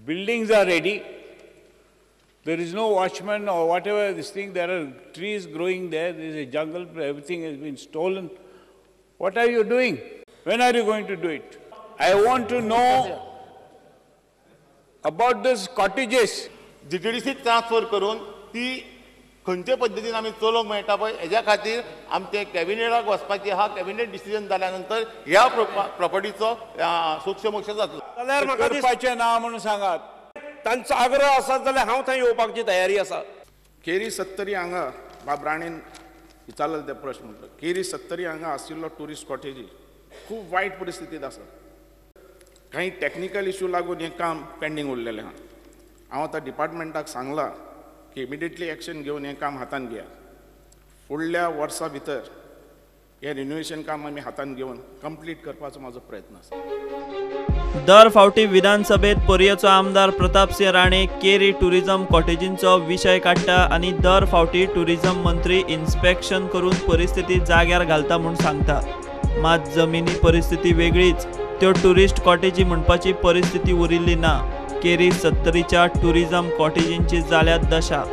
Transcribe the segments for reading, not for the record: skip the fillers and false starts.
Buildings are ready. There is no watchman or whatever this thing. There are trees growing there. There is a jungle. Everything has been stolen. What are you doing? When are you going to do it? I want to know about this cottages. GTDC transfer करून ती खंयचे पद्दतीन आमी चलोवंक मेळटा पळय हेज्या खातीर आमचे कॅबिनेटाक वचपाची आहा. कॅबिनेट डिसिजन जाल्या नंतर ह्या प्रॉपर्टीचो सूक्ष्मक्ष जातलो. जाल्यार म्हाका करपाचें ना म्हणून सांगात. तांचो आग्रह आसा जाल्यार हांव थंय येवपाची तयारी आसा. केरी सत्तरी हांगा बाब राणेन विचारलेलो ते प्रश्न म्हणटा, केरी सत्तरी हांगा आशिल्लो ट्युरिस्ट कॉटेजी खूब वायट परिस्थितींत आसा. काही टॅक्निकल इशू लागून हें काम पेंडींग उरलेलें आहा. हांव आतां डिपार्टमेंटाक सांगलां की इमिडिएटली एक्शन घेवन हें काम हातान घेयात. फुडल्या वर्सा भितर हें रिनोवेशन काम आमी हातान घेवन कंप्लीट करपाचो म्हाजो प्रयत्न आसा. दर फावटी विधानसभेत पर्येचो आमदार प्रतापसिंह राणे केरी टुरिझम कॉटेजींचो विशय काडटा आनी दर फावटी टुरिझम मंत्री इन्स्पेक्शन करून परिस्थिती जाग्यार घालता म्हूण सांगता. मात जमिनी परिस्थिती वेगळीच. त्यो ट्युरिस्ट कॉटेजी म्हणपाची परिस्थिती उरिल्ली ना. केरी सत्तरीच्या टुरिझम कॉटेजींची जाल्या दशा.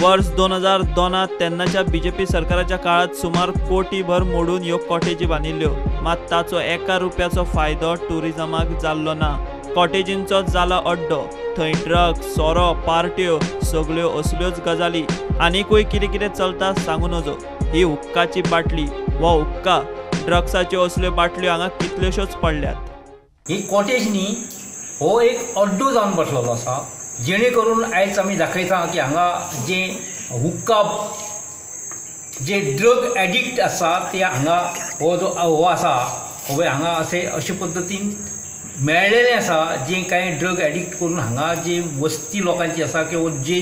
वर्स 2002 तेन्नाच्या बीजेपी सरकाराच्या काळात सुमार कोटीभर मोडून ह्यो कॉटेजी बांदिल्ल्यो. मात ताचो एका रुपयाचो फायदो टुरिझमाक जाल्लो ना. कॉटेजींचो जाला अड्डो. थंय ड्रग्स, सोरो, पार्ट्यो सगळ्यो असल्योच गजाली. आनीकूय कितें कितें चलता सांगू नजो. ही हुक्काची बाटली वा हुक्का, ड्रग्साच्यो असल्यो बाटल्यो हांगा कितल्योश्योच पडल्यात. ही कॉटेज न्ही हो एक अड्डो जावन बसलेलो आसा, जेणे करून आयज आमी दाखयता की हांगा जे हुक्का जे ड्रग एडिक्ट आसा ते हांगा हो जो हो आसा हो हांगा असे अशे पद्दतीन मेळ्ळेलें आसा. जे कांय ड्रग एडिक्ट करून हांगा जे वस्ती लोकांची आसा किंवा जे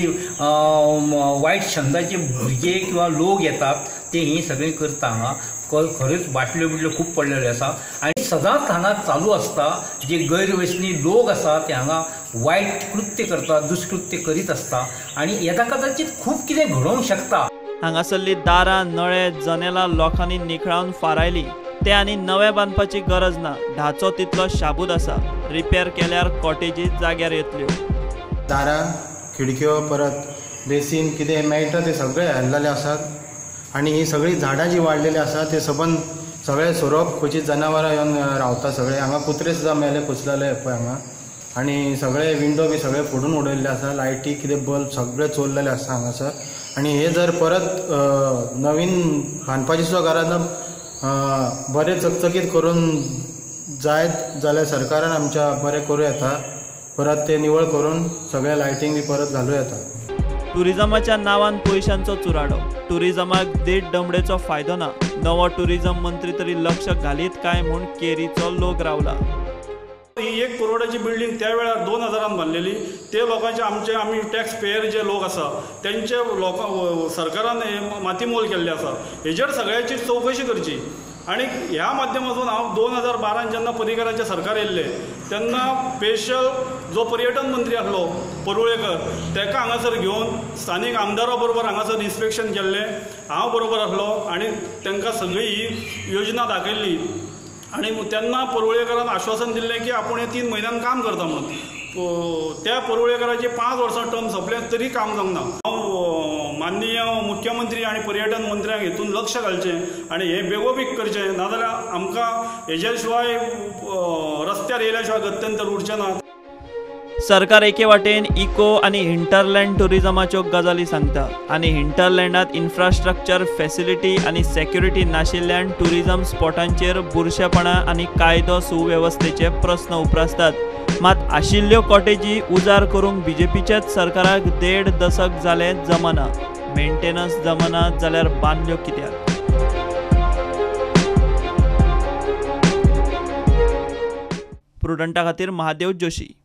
वायट छंदाचे भुरगे किंवा लोक येतात ते ही सगळीं करता. हांगा खरेंच बाटल्यो बिटल्यो खूब पडलेल्यो आसा आनी सदांच हांगा चालू आसता. जे गैरव्यसनी लोक आसा ते हांगा वायट कृत्य करता, दुष्कृत्य करीत आसता आनी येता कदाचित खूब कितें घडोवंक शकता. हांगासरली दारां, नळे, जनेलां लोकांनी निखळावन फारायली. ते आनी नवे बांदपाची गरज ना. ढाचो तितलो शाबूत आसा. रिपेर केल्यार कॉटेजी जाग्यार येतल्यो. दारां, खिडक्यो, परत बेसीन कितें मेळटा ते सगळे हल्लेले आसात आनी ही सगळीं झाडां जी वाडलेली आसा ते सबंद सगळे सोरोप, खंयची जनावरां येवन रावता सगळे. हांगा कुत्रे सुद्दां मेले कुसलेले पळय हांगा. आनी सगळे विंडो बी सगळे फोडून उडयल्ले आसा. लायटी कितें बल्ब सगळे चोरलेले आसा हांगासर. आनी हे जर परत नवीन बांदपाची सुद्दां गरज ना, बरें चकचकीत करून जायत जाल्यार सरकारान आमच्या बरें करूं येता. परत ते निवळ करून सगळे लायटींग बी परत घालूं येता. टुरिझमाच्या नावान पयशांचो चुराडो. टुरिझमाक देड दमडेचो फायदो ना. नवो टुरिझम मंत्री तरी लक्ष घालीत काय म्हूण केरीचो लोक रावला. ही 1 करोडाची बिल्डींग त्या वेळार 2000 बांदलेली. ते लोकांचे आमचे आमी टॅक्स पेयर जे लोक आसा तेंचे लोकां सरकारान मातीमोल केल्ले आसा. हेजेर सगळ्याची चवकशी करची. आनी ह्या माध्यमातून हांव 2012 जेन्ना पर्रीकराचें सरकार येयल्लें तेन्ना स्पेशल जो पर्यटन मंत्री आसलो परुळेकर तेका हांगासर घेवन स्थानीक आमदारा बरोबर हांगासर इन्स्पेक्शन केल्लें. हांव बरोबर आसलो आनी तांकां सगळी ही योजना दाखयल्ली. आनी तेन्ना परुळेकरान आश्वासन दिल्लें की आपूण हें 3 म्हयन्यान काम करता म्हणून. त्या परुळेकराची 5 वर्सां टर्म सोंपलें तरी काम जावंक ना. हांव माननीय मुख्यमंत्री आनी पर्यटन मंत्र्यांक हेतून लक्ष घालचें आनी हें बेगोबेग करचें, नाजाल्यार आमकां हेज्या शिवाय रस्त्यार येयल्या शिवाय गत्यंतर उरचें ना. सरकार एके वाटेन इको आनी हिंटरलँड टुरिझमाच्यो गजाली सांगता आनी हिंटरलँडात इन्फ्रास्ट्रक्चर, फॅसिलिटी आनी सेक्युरिटी नाशिल्ल्यान टुरिझम स्पॉटांचेर बुरशेपणां आनी कायदो सुवेवस्थेचे प्रस्न उप्रासतात. मात आशिल्ल्यो कॉटेजी उजार करूंक बीजेपीच्याच सरकाराक 1.5 दशक जालें जमना. मेंटेनन्स जमना जाल्यार बांदल्यो कित्याक? प्रुडंटा खातीर महादेव जोशी.